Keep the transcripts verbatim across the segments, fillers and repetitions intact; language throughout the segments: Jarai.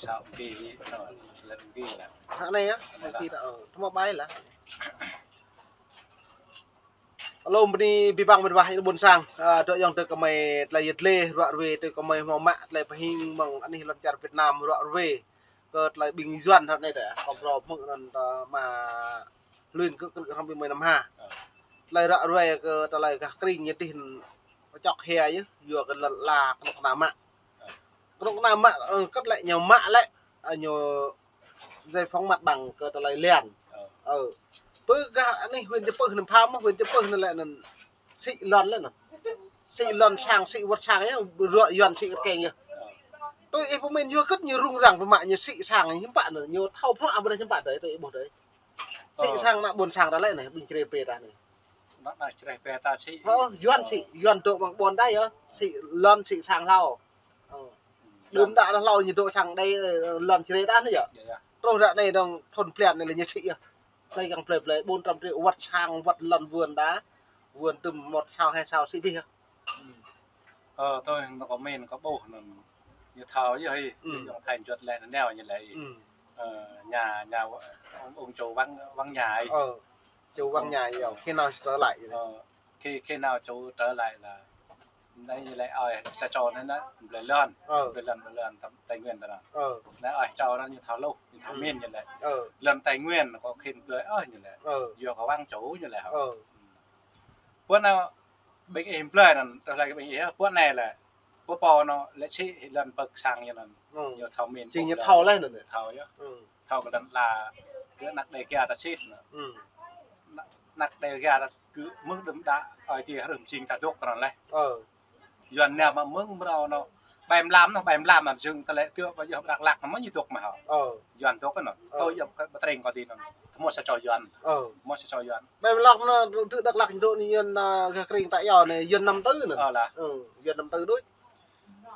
Sao ung ki, no, lĕ ung ki lah. Hă anai yơh, ung ki ta, ơ, tơma bai lah. Alo, bơni abih bang met wa ƀôn sang, ơ, dŏ yŏng tơ kơmơi tơlơi yơh dleh, ruă ruê tơ kơmơi hmâo mă, tơlơi pơhing mơ̆ng anih lŏn čar Việt Nam ruă ruê. Kơ tơlơi ƀing Yuan hă anai tơ, kơ prŏ mơ̆ng anŭn tơ mă hlŭn kơ kơ hrŏm ƀing mơi năm ha. Tơlơi ruă ruê kơ tơlơi gah kring ñu tih kơčŏk hia yơh, yua kơ lŏn ala kơnuk kơna mă. Kơnuk kơna mă, ơ, kơt lĕ ñu mă lĕ, ơ, ñu giải phóng mặt bằng kơ tơlơi lian. Ơ. Pơ gah anih huyện Chư Pưh anŭn pham, huyện Chư Pưh anŭn lĕ anŭn sĭ lŏn lĕ anŭn. Sĭ lŏn sang, sĭ wơ̆t sang yơh, ruă Yuan sĭ kơtkeng yơh. Tui ih pơmĭn yua kơt ñu rŭng răng pơmă ñu sĭ sang hiư̆m pă anŭn, ñu thâo prŏng abih dah hiư̆m pă dơi, tui ih ƀuh dơi. Sĭ sang ană ƀôn sang ta lĕ anai, ƀing čơreh pê ta anai. Ană čơreh pê ta sĭ. Hơ, Yuan sĭ, Yuan dŏ amăng ƀôn ta yơh, sĭ lŏn sĭ sang hlâo. Ơ. Đưm đă hlâo ñu dŏ sang đei, ơ, lŏn čơreh ta anai yơh. Truh ră anai dong thun plian anai lĕ ñu sĭ yơh. Tơlơi kiăng plơi plơi, ƀôn trăm triệu wơ̆t sang, wơ̆t lŏn vườn ta. Vườn tơm một sao, hai sao sĭ abih yơh. Ơ, tui anŭn kơ min kơ ƀuh anŭn. Ñu thâo yơh ih, yŏng Thái juăt lĕ anŭn neo ñu lĕ ih. Ơ, nhà, nhà ông, ông chủ vắng, vắng nhà ih. Ơ, chủ vắng nhà ih, khi nào trở lại vậy? Ơ, khi, khi nào chủ trở lại là, anai ñu lĕ ơi, sa čô anai anŭn, plơi lŏn. Ơ. Plơi lŏn, plơi lŏn, Tây Nguyên ta anŭn. Ơ. Anai ơi, čô anŭn ñu thâo hluh, ñu thâo min ñu lĕ. Ơ. Lŏn Tây Nguyên, kơ khĭn plơi ơi ñu lĕ. Ơ. Yua kơ vắng chủ ñu lĕ hă. Ơ. Pơ anai ƀing ih plơi anŭn, tơlơi ƀing ih, pơ anai lĕ, pơ pô anŭn, lĕ sĭ lŏn pơ̆k sang ñu anŭn. Ơ. Ñu thâo min. Sĭ ñu thâo leh anŭn. Thâo yơh. Ơ. Thâo kơ lŏn ala, kơ anăk Đêga ta sĭ anŭn. Ơ. Anăk, anăk Đêga ta kơ mơ̆ng đưm đă, ơi adai hrŏm jing ta dŏ kơ anŭn leh. Ơ. Yuan neo mă mơ̆ng mrâo anŭn, ƀai mlam anŭn, ƀai mlam anŭn, jing tơlơi tơ̆ ƀơi yơh Dak Lak anŭn, mơ̆ ñu dŏ mơ̆ hă. Ơ. Yuan dŏ anŭn. Ơ. Tui yơh kơ bơtring kơ dih anŭn. Tơmô sa čô Yuan. Ơ. Tơmô sa čô Yuan. Ƀai mlam anŭn, tơ̆ Dak Lak ñu dŏ anai Yuan, ơ, gah kring ta yơh anai, Yuan năm tư anŭn. Ơ lah. Ơ, Yuan năm tư đôč.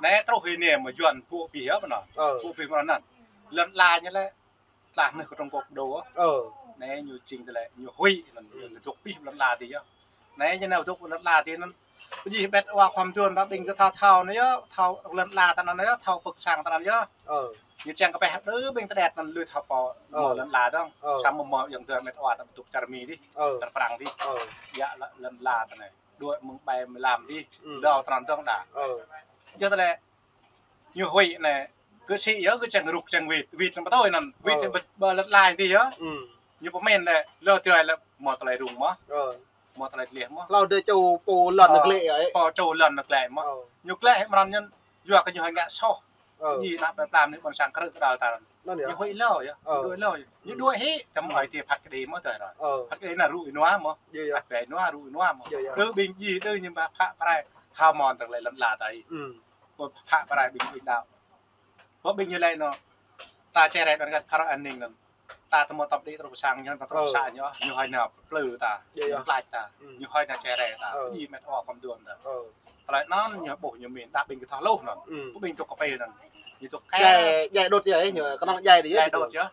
Anai truh hĭ anai mơ̆ Yuan pŭ pih yơh mơ̆n anŭn. Ơ. Pŭ pih mơ̆n anŭn. Lŏn ala ñu lĕ, tlah neh kơ Trung Quốc đô. Ơ. Anai ñu jing tơlơi, ñu huĭ anŭn, ñu dŏ pih lŏn ala dih yơh. Anai ñu nao dŏ lŏn ala dih anŭn. Pơjih ƀĕt wa khŏm duôn ta ƀing kơ thâo thâo anŭn yơh, thâo lŏn ala ta anŭn yơh, thâo pơ̆k sang ta anŭn yơh. Ơ. Ñu čang kơ pĕh đơ ƀing tơdet anŭn lui thâo pô mơ̆ lŏn ala dong. Ơ. Samơ̆ mơ̆ yŏng tơ met wa ta ƀu dŏ čar Mi dih. Ơ. Čar Prang dih. Ơ. Yua lŏn ala ta anai. Đuaĭ mơ̆ng ƀai mlam dih. Ơ. Đao ta anŭn dong đa. Ơ. Yua tơlơi ñu huĭ anai, kơ sĭ yơh, kơ čang rŭk čang wĭt, wĭt lăm pơtôi anŭn, wĭt lăm pơ-, pơ lŏn ala dih yơh. Ñu pơmin lĕ, lơ tui lĕ, mơ̆ tơlơi rŭng mơ̆. Ơ. Mơ̆ tơlơi dleh mơ̆. Hlâo dih čô pô lŏn glaĭ yơh. Pô čô lŏn glaĭ mơ̆. Ơ. Ñu glaĭ hĭ mơ̆n ñu, yua kơ ñu hơi ngă soh. Ơ. Ñu ană plơi pla anai ƀôn sang krư̆ kơdăl ta. Anŭn yơh. Ñu huĭ hlâo yơh. Ơ. Ñu đuaĭ hlâo yơh. Ñu đuaĭ hĭ, tơm ơi adai phat kơđi mơ̆ tơlơi. Ơ. Phat kơđi anŭn rŭ ih nua mơ̆. Yơh, yơh. Phat kơđi anŭn rŭ ih nua mơ̆. Yơh, yơh. Đơ ƀing djai, đơ ñu ba phă prai, hơmon tơlơi lŏn ala ta ih. Ơ. Ƀu phă prai ƀing ih đaŏ. Ƀu ƀing ñu lĕ anŭn. Ta čơreh đon gah phara an ninh anŭn. Ta tơmô tŏp đĭ truh pơ sang ñu, ta truh pơ sang ñu, ñu hơi nao plư ta, ñu plač ta, ñu hơi nao čơreh ta, pơjih met wa khŏm duôn ta. Tơlơi anŭn ñu ƀuh ñu min, đa ƀing kơ thâo hluh anŭn. Ƀu ƀing dŏ kơ pê anŭn. Ñu dŏ kơ djai, djai đôč yơh, ñu kơnơ̆ng djai dih yơh. Djai đôč yơh.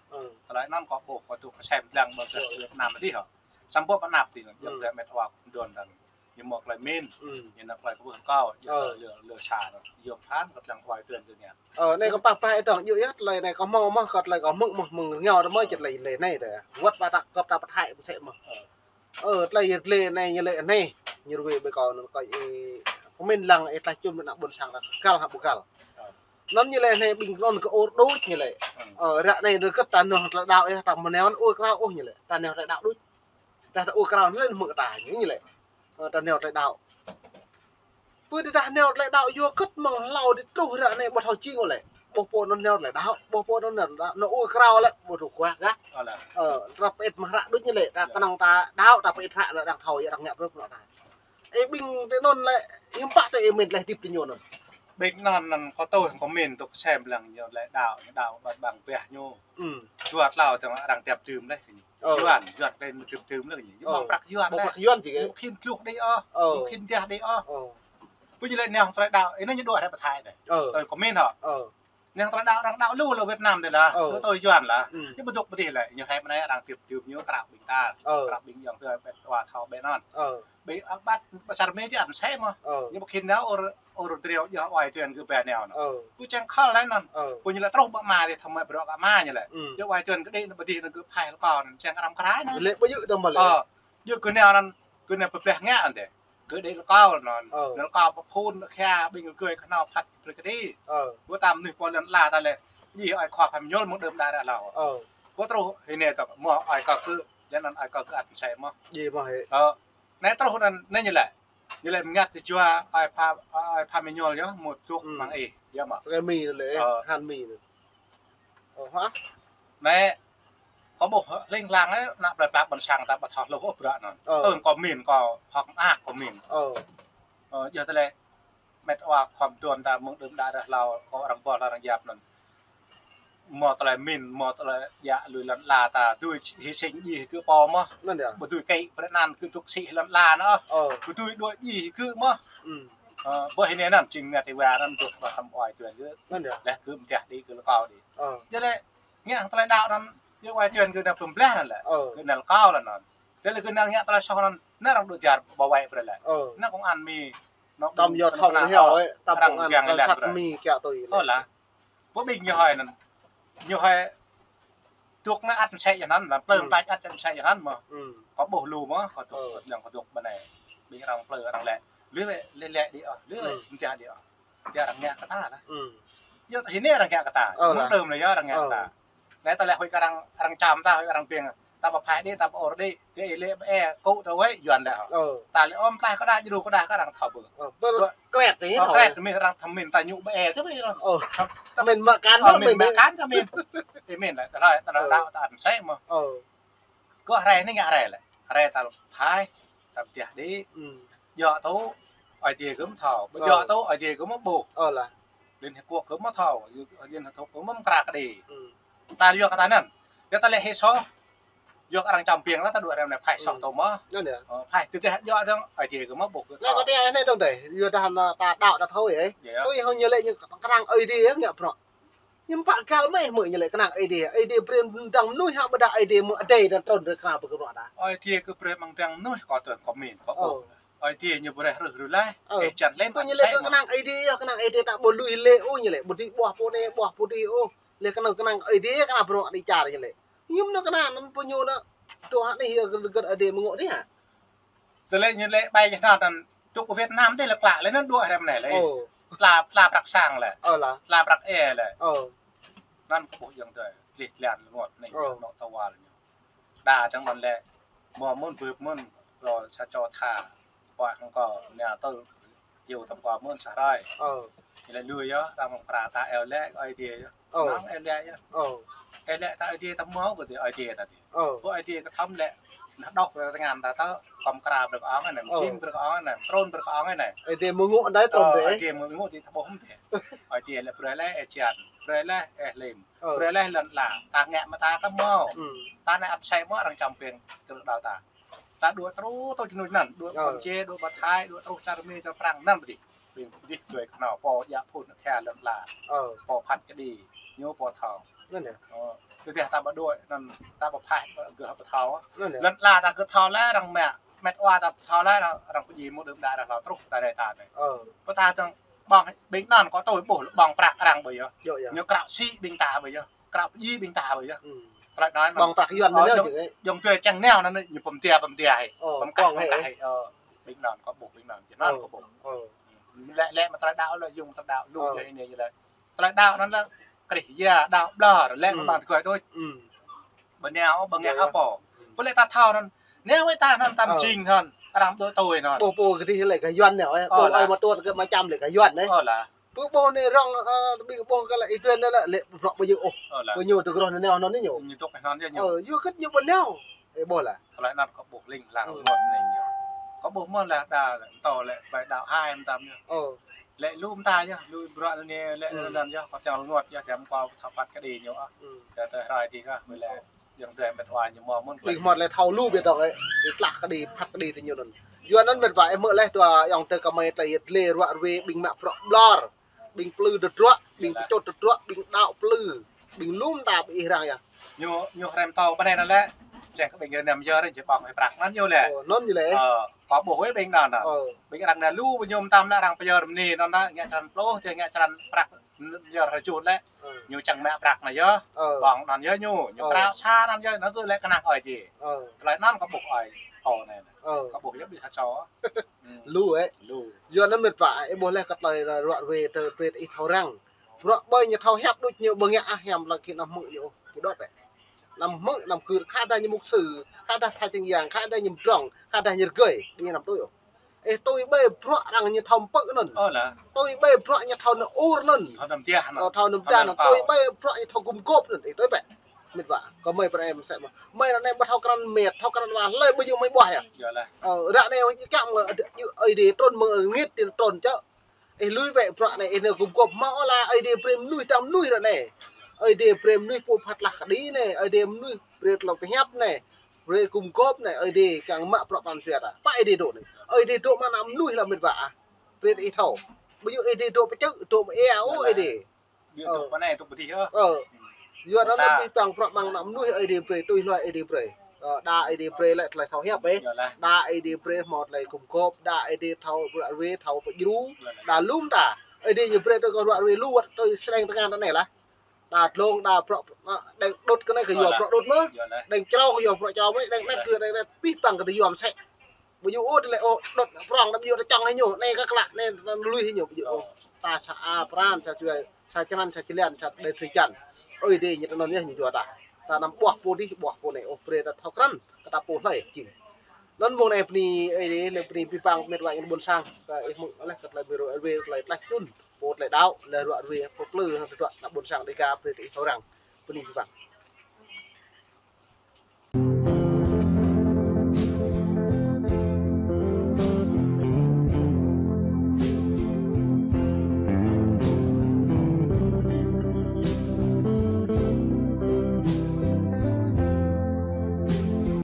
Tơlơi anŭn kâo ƀuh kâo dŏ kơsem lăng ƀơi Việt Nam dih hă. Samơ̆ pơ anăp dih anŭn, yua kơ met wa khŏm duôn ta. Ñu mơ̆ tơlơi min, ñu nao tơlơi kơ ƀuh kâo, ñu lơ, lơ sa anŭn. Yua phăn kơ lăng wa tuyên kơ ñu. Ơ, anai kâo pah pah ih dong, yua yơh, tơlơi anai kâo hmâo mơ̆, kơ tơlơi kâo hmư̆ mơ̆, mơ̆ng rơngiao ta mơ̆ čĕt tơlơi anai tơ. Wơ̆t ƀa ta kơp ta pơthai mơsĕ mơ̆. Ơ, tơlơi yơh tơlơi anai ñu lĕ anai, ñu ruai ƀơi kâo anŭn kâo ih pơmin lăng ih tlaih čun mơ̆ ană ƀôn sang ta găl hă ƀu găl. Anŭn ñu lĕ anai ƀing anŭn kơ ur đôč ñu lĕ. Ơ, ră anai anŭn kơ ta nao tơlơi đaŏ yơh, ta mơ̆ nao ur krao ôh ñu lĕ. Ta nao tơlơi đaŏ đôč. Dah ta ur krao anŭn mơ̆ ta ñu lĕ. Ơ, ta nao tơlơi đaŏ. Pơ dih dah nao tơlơi đaŏ yua kơ mơ̆ng hlâo dih truh ră anai ƀu thâo jing ôh lĕ. Ƀuh pô anŭn nao tơlơi đaŏ, ƀuh pô anŭn nao tơlơi đaŏ, nao ur krao lĕ, ƀu truh kuah gah. Ơ, trăp ĕt mơ̆ hră đôč ñu lĕ, ta kơnơ̆ng ta đaŏ, ta pơĕt hră lĕ đang thâo, yua đang ngă brơi pơnă ta. Ơ, ƀing tơ anŭn lĕ, hiư̆m pă tơ ih min tơlơi hơdip tơ ñu anŭn. Ƀing anŭn anŭn kâo tui kâo min dŏ kơsem lăng ñu tơlơi đaŏ, ñu đaŏ ƀăng ƀăng ƀiă ñu. Dua tlâo tơ̆ng arăng tiap tơm leh. Ơ. Yuan, Yuan kơ mơ̆ tơm tơm leh ñu. Ñu ƀơ̆ng prăk Yuan leh. Ƀơ̆ng prăk Yuan či kơ. Ñu khĭn tluh đĭ ôh. Ơ. Ñu khĭn dah đĭ ôh. Ơ. Pơ ñu lĕ nao tơlơi đaŏ, ih nao ñu đuaĭ rai pơ Thái anai. Ơ. Tơlơi kâo min hă. Ơ. Năng tơlơi đaŏ, arăng đaŏ lu lĕ Việt Nam tih lah. Ơ. Lu tui Yuan lah. Ơ. Ñu ƀu dŏ pơ tih lĕ, ñu hơmâo anai arăng tiap tiap ñu krao ƀing ta. Ơ. Krao ƀing yang tơ ƀĕ wa thâo ƀĕ non. Ơ. Ƀing ăt ƀăt pơsar mi ti ăn sĕ mơ̆. Ơ. Ñu ƀu khĭn nao ôr, ôr triu yua Ơi Tuyên gơ̆ ƀĕ nao. Ơ. Ƀu čang khăl lĕ non. Ơ. Ƀu ñu lĕ truh ƀă ma ti thâo mă bruă kơ ma ñu lĕ. Ơ. Yua Ơi Tuyên kơ đĭ nao ƀu dih nao gơ̆ phai lĕ kâo non čang arăng krai non. Lĕ ƀu yua tơm lĕ. Ơ. Yua gơ̆ nao non, gơ̆ nao pơpleh ngă non tih. Gơ̆ đĭ lĕ kâo non. Ơ. Nao lĕ kâo pơphun nao khia ƀing gơ̆ kơ nao phat kơ kơđi. Ơ. Ƀu tam nuih pô lăn la ta lĕ. Dih ơi khua pha mơñul mơ̆ng đưm đă ră hlâo. Ơ. Ƀu truh hĭ nao tơm mơ̆ ơi kâo gơ̆, lĕ non ơi kâo gơ̆ ăn sĕ mơ̆. Dih mơ̆ hĕ. Ơ. Nao truh non, nao ñu lĕ. Ñu lĕ mơngăt ti jua ơi pha, ơi pha mơñul yơh, mŭt dŏ mơ̆ng ih, yơh mơ̆. Tơkai mi lĕ, ơ, han mi lĕ. Ơ, hă? Nao, kâo ƀuh hling hlang ơ, ană plơi pla ƀôn sang ta ƀu thâo hluh ôh bruă anŭn. Ơ. Tơl kâo min, kâo hơ̆k mơak kâo min. Ơ. Ơ, yua tơlơi met wa khŏm tuan ta mơ̆ng đưm đă ră hlâo, kâo arăng ƀuh arăng yap anŭn. Mơ̆ tơlơi min, mơ̆ tơlơi djă lui lăn la ta, dưi hy sinh djai gơ̆ pô mơ̆. Anŭn yơh. Ƀu dưi kĕ brơi anăn gơ̆ dŏ sĭ lăn la anŭn. Ơ. Ƀu dưi đuaĭ djai gơ̆ mơ̆. Ơ, ƀơi hĭ nao anŭn, jing ngă ti wa anŭn dŏ ƀă tơm Ơi Tuyên gơ̆. Anŭn yơh. Lĕ gơ̆ mơtiah đĭ gơ̆ lĕ kâo đĭ. Ơ. Yua lĕ, ngă tơlơi đaŏ anŭn, yua Ơi Tuyên gơ̆ nao pơpleh anŭn lĕ. Ơ. Gơ̆ nao lĕ kâo lĕ anŭn. Tơlơi gơ̆ nao ngă tơlơi soh anŭn, nao arăng dŏ jar ƀơi wai brơi lĕ. Ơ. Nao công an mi, nao tơm yua thâo heo ơi, tơm công an cảnh sát mi kiăng tui lĕ. Ơ lah. Ƀu ƀing ñu hơi anŭn. Ñu hơi dŏ nao ăn sĕ yơh anŭn, lăm plơi mơ̆ ăt ăn sĕ yơh anŭn mơ̆. Kâo ƀuh lu mơ̆, kâo dŏ, kâo dŏ, kâo dŏ ƀơi anai. Ƀing arăng plơi arăng lĕ. Lui wĕ, lĕ lĕ đĭ ôh, lui wĕ, mơtiah đĭ ôh. Ti arăng ngă kơ ta lah. Yua hĭ nao arăng ngă kơ ta. Ơ lah. Mơ̆ng đưm lĕ yơh arăng ngă kơ ta. Lĕ ta lĕ huĭ kơ arăng, arăng čăm ta, huĭ arăng ƀing. Ta ƀu phai đĭ, ta ƀu ôr đĭ. Ti ih lĕ ƀĕ kơ ta wĕ Yuan lĕ hŏ. Ơ. Ta lĕ ôm tlaih kơ đa, djru kơ đa kơ arăng thâo ƀơ̆. Ơ, ƀơ̆ kret anai. Ơ, thâo. Kret min arăng thâo min ta ñu ƀĕ tơ ƀĕ. Ơ. Min mă kan, ơ, min mă kan ta min. Ơ, min lĕ, ta rai, ta rai đaŏ ta ăn sĕ mơ̆. Ơ. Kơ rai anai ngă rai lĕ. Rai ta lĕ phai, ta mơtiah đĭ. Djơ̆ tŭ, Ơi Adai gơ̆ mơ̆ thâo. Ƀu djơ̆ tŭ, Ơi Adai gơ̆ mơ̆ ƀuh. Ơ lah. Liên Hiệp Quốc gơ̆ mơ̆ thâo, Liên Hiệp Quốc gơ̆ mơ̆ mơkra kơđi. Ta yua kơ ta anŭn. Yua ta lĕ hĭ soh. Yua kơ arăng čăm ƀing ta, ta đuaĭ răm anai phai soh tŭ mơ̆. Anŭn yơh. Ơ, phai tơdah djơ̆ dơ̆ng Ơi Adai gơ̆ mơ̆ ƀuh gơ̆ thâo. Lĕ kơ ta anai dơ̆ng dêh, yua dah anŭn ta đaŏ ta thâo ih. Yơh. Tui hăng ñu lĕ ñu kơnang Ơi Adai ngă bruă. Ñu pă găl mơ̆, mơ̆ ñu lĕ kơnang Ơi Adai. Ơi Adai brơi mơ̆ng dang mơnuih hă ƀôdah Ơi Adai mơ̆ adai dơ̆ng trŭn rai kơnang ƀơi kơ bruă đa. Ơi Adai gơ̆ brơi mơ̆ng dang mơnuih kâo tui kâo min, kâo ƀuh. Ơ. Ơi Adai ñu brơi hrih hrih laih. Ơ. Ơ, čan lĕ. Pơ ñu lĕ kơnang Ơi Adai yơh, kơnang Ơi Adai ta ƀu lui lĕ ôh ñu lĕ. Ƀu dưi ƀuh pô anai, ƀuh pô adih ôh. Lĕ kơnang, kơnang Ơi Adai, kơnang bruă đĭ čar ñu lĕ. Ñu mơ̆ nao kơnang anŭn pơ ñu anŭn. Tui hă anai yơh gơ̆ Ơi Adai mơ̆ ngŏ anai hă. Tơlơi ñu lĕ ƀai jơhnat anŭn dŏ Việt Nam tih lĕ klă lĕ anŭn dŏ hrăm anai lĕ. Ơ. Tla, tla prăk sang lĕ. Ơ lah. Tla prăk ê lĕ. Ơ. Anŭn kâo ƀuh yơ̆ng tơi, tlih tlan lơngot anai, ơ, ñu nao tơ wa lĕ ñu. Đa čang anŭn lĕ, mơ̆ mơ̆n bưp mơ̆n, rô sa čô tha, pă hăng kâo, anai tơ, yua tơm kâo mơ̆n sa hrơi. Ơ. Ñu lĕ lui yơh, ta mơ̆ng pra ta eo lĕ, Ơi Adai yơh. Ơ. Nang eo lĕ yơh. Ơ. Eo lĕ ta Ơi Adai ta mơ̆ kơ ti Ơi Adai ta ti. Ơ. Ƀu Ơi Adai kơ thâo lĕ, nao đŏk brơi tơngan ta tơ, kơmkra brơi kơ ong anai, ơ, mơjing brơi kơ ong anai, trŭn brơi kơ ong anai. Ơi Adai mơ̆ ngŏ anai trŭn brơi. Ơ, Ơi Adai mơ̆ ngŏ ti ta ƀuh mơ̆ tih. Ơi Adai lĕ brơi lĕ ê čan, brơi lĕ ê hlĭm, ơ, brơi lĕ lăn la, ta ngă mơ̆ ta kơ mơ̆. Ơ. Ta anai ăn sĕ mơ̆ arăng čăm ƀing kơ đaŏ ta. Ta đuaĭ truh tơ jơnui anŭn, đuaĭ, ơ, Kampuchia, đuaĭ ƀơi Thái, đuaĭ truh čar Mi, čar Prăng anŭn ƀu dih. Ƀing ƀu dih đuaĭ kơ nao pô djă phŭn khia lăn la. Ơ. Pô phat kơđi, ñu pô thâo. Anŭn yơh. Ơ, tơdah ta ƀu đuaĭ anŭn ta ƀu phai, gơ̆ ƀu thâo. Anŭn yơh. Lăn la ta gơ̆ thâo lĕ arăng mă, met wa ta thâo lĕ arăng, arăng pơdjai mơ̆ đưm đă ră hlâo truh ta rai ta anai. Ơ. Pơ ta tơ̆ng ƀơ̆ng ƀing anŭn kâo tui ƀuh lĕ ƀơ̆ng prăk arăng ƀu yơh. Yơh, yơh. Ñu krao sĭ ƀing ta ƀu yơh. Krao pơdjai ƀing ta ƀu yơh. Ơ. Tơlơi anŭn ƀơ̆ng prăk Yuan, ơ, anŭn yơh, jŏng, jŏng tui čang nao anŭn ñu pơm tia, pơm tia hĭ. Ơ, pơm kah, pơm kah hĭ. Ơ, ƀing anŭn kâo ƀuh ƀing anŭn, jơhnat kâo ƀuh. Ơ. Lĕ, lĕ mơ̆ tơlơi đaŏ lĕ, yua mơ̆ tơlơi đaŏ lu yơh anai ñu lĕ. Tơlơi đaŏ anŭn lĕ, krih ya đaŏ ƀlŏr, lĕ mơ̆ ƀang tơgơi đôč. Ƀu nao, ƀu ngă apô. Pơ lĕ ta thâo anŭn, nao wĕ ta anŭn tam jing anŭn, arăng dŏ tui anŭn. Ƀuh pô kơdih lĕ kơ Yuan nao, ơ, pô ơi mă tuăt kơ mă čăm lĕ kơ Yuan anai. Ơ lah. Ƀu ƀuh anai rŏng, ơ, ƀu ƀuh kơ lĕ Ơi Tuyên anai lĕ, lĕ bruă ƀu djơ̆ ôh. Ơ lah. Pơ ñu tơgơ̆ nao anŭn ñu. Ñu dŏ anŭn yơh ñu. Ơ, yua kơ ñu ƀu nao. Ơ, ƀuh lah. Tơlơi anŭn kâo ƀuh hling hlang lơngot anai ñu. Kâo ƀuh mơ̆n lah đa tơ lĕ ƀai đaŏ hai mơtam yơh. Ơ. Lĕ lu mơta yơh, lu bruă anai lĕ anŭn yơh, kâo čang lơngot yơh, tơm kâo thâo phat kơđi ñu ah. Tơ tơ hrơi dih kah, ƀu lĕ yơ̆ng tơ met wa ñu mơ̆ mơ̆n. Tui hmâo lĕ thâo lu ƀiă tŏ ơi. Tơlơi kơđi, phat kơđi tơ ñu anŭn. Yua anŭn met wa ih mơ̆ lĕ dua yơ̆ng tơ kơmơi tơlơi yet lĕ ruă ruê ƀing mă bruă ƀlŏr. ƀing plư tơdruă, ƀing pơčŭt tơdruă, ƀing đaŏ plư, ƀing lŭm ta ƀing ih arăng yơh. Ñu, ñu hrĕm tong pơ anai anŭn lĕ, čang kơ ƀing ñu năm yơh, či ƀơ̆ng hơi prăk anŭn ñu lĕ. Ơ, anŭn ñu lĕ. Ơ, kâo ƀuh hơi ƀing anŭn. Ơ. Ƀing arăng anai lu, ƀing ñu tam lĕ arăng pơyơr mơni anŭn lĕ, ngă črăn pluh, či ngă črăn prăk, pơyơr rơjut lĕ. Ơ. Ñu čang mă prăk anai yơh. Ơ. Ƀơ̆ng anŭn yơh ñu, ñu trao sa anŭn yơh, anŭn kơ lĕ kơnang ơi či. Ơ. Tơlơi anŭn kâo ƀuh ơi, ơ anai. Ơ. Kâo ƀuh yơh ƀing khăt sô. Lu ĕ. Lu. Yua anŭn mĕt wa, ih ƀuh lĕ kơ tơlơi ruă ruê tơ prêt ih thâo răng. Bruă ƀơi ñu thâo hiăp đôč ñu ƀơ̆ng ngă ah hiam lăng kơ anăm hmư̆ ñu ôh. Kơ đôč ĕ. Anăm hmư̆, anăm kưr, khă dah ñu mục sư, khă dah tha čang yang, khă dah ñu mdrŏng, khă dah ñu rơgơi, ƀing anăm tui ôh. Ih tui ƀơi bruă arăng ñu thâo pơ̆k anŭn. Ơ lah. Tui ƀơi bruă ñu thâo nao ur anŭn. Thâo nao mơdah anŭn. Ơ, thâo nao mơdah anŭn. Tui ƀơi bruă ñu thâo gum gôp anŭn. Ih tui ƀĕ. Mĕt wa, kơ mơi pơ anai mơsĕ mơ̆. Mơi ră anai ƀu thâo krăn mĕt, thâo krăn wa, hlơi ƀu djơ̆ mơi ƀuah yơh. Yơh lah. Ơ, ră anai ih kiăng mơ̆, ơi Adai trŭn mơ̆ ngit tin trŭn čơ. Ih lui wĕ bruă anai, ih nao gum gôp mơ̆ ôh lah, Ơi Adai brơi mơnuih tơm mơnuih ră anai. Ơi Adai brơi mơnuih pô phat lah kơđi anai, Ơi Adai mơnuih brơi tơlơi pơhiăp anai, brơi gum gôp anai, Ơi Adai kiăng mă bruă pran jua ta. Pă Ơi Adai dŏ anai. Ơi Adai dŏ mơ̆ng ană mơnuih lah mĕt wa ah. Brơi ih thâo. Ƀu djơ̆ Ơi Adai dŏ pơčư̆, dŏ mơ̆ ê ôh Ơi Adai. Ƀu djơ̆ tŭ pơ anai tŭ pơ adih ôh. Ơ. Yua anŭn lĕ pih păng bruă mơ̆ng ană mơnuih Ơi Adai brơi, tui hluai Ơi Adai brơi. Ơ, đa Ơi Adai brơi lĕ tơlơi thâo hiăp ĕ. Yơh lah. Đa Ơi Adai brơi hmâo tơlơi gum gôp, đa Ơi Adai thâo bruă ruê, thâo pơdjru. Yơh lah. Đa lŭm ta. Ơi Adai ñu brơi tui kơ bruă ruê lu wơ̆t tui sơđeng tơngan ta anai lah. Đa dlông, đa bruă, đeng đŭt kơ anai kơ yua bruă đŭt mơ̆. Yơh lah. Đeng črâo kơ yua bruă črâo mơ̆, đeng anet kơ đeng anet pih păng kơ ta yua mơsĕ. Ƀu djơ̆ ôh tơlơi ôh, đŭt prŏng, đăm djơ̆ ta čŏng hĭ ñu, anai kơ klă, anai ta lui hĭ ñu, ƀu djơ̆ ôh. Ta sa a pran, sa jua, sa črăn, sa čilian, sa đe tri jan. Ơi Adai ñu tơnŭn yơh ñu yua ta. Ta anăm ƀuah pô adih, ƀuah pô anai, ôh, brơi ta thâo krăn, kơ ta pô hlơi jing. Anŭn mơ̆ng anai bơni Ơi Adai, lĕ bơni pih păng mĕt wa yang ƀôn sang, kơ ih mơ̆ng lĕ kơ tơlơi bơrô ơi wê, tơlơi tlaih čun, pô tơlơi đaŏ, lĕ ruă ruê, pô plư, hăng tơdruă, ană ƀôn sang Dêga, brơi ta ih thâo răng. Bơni pih păng.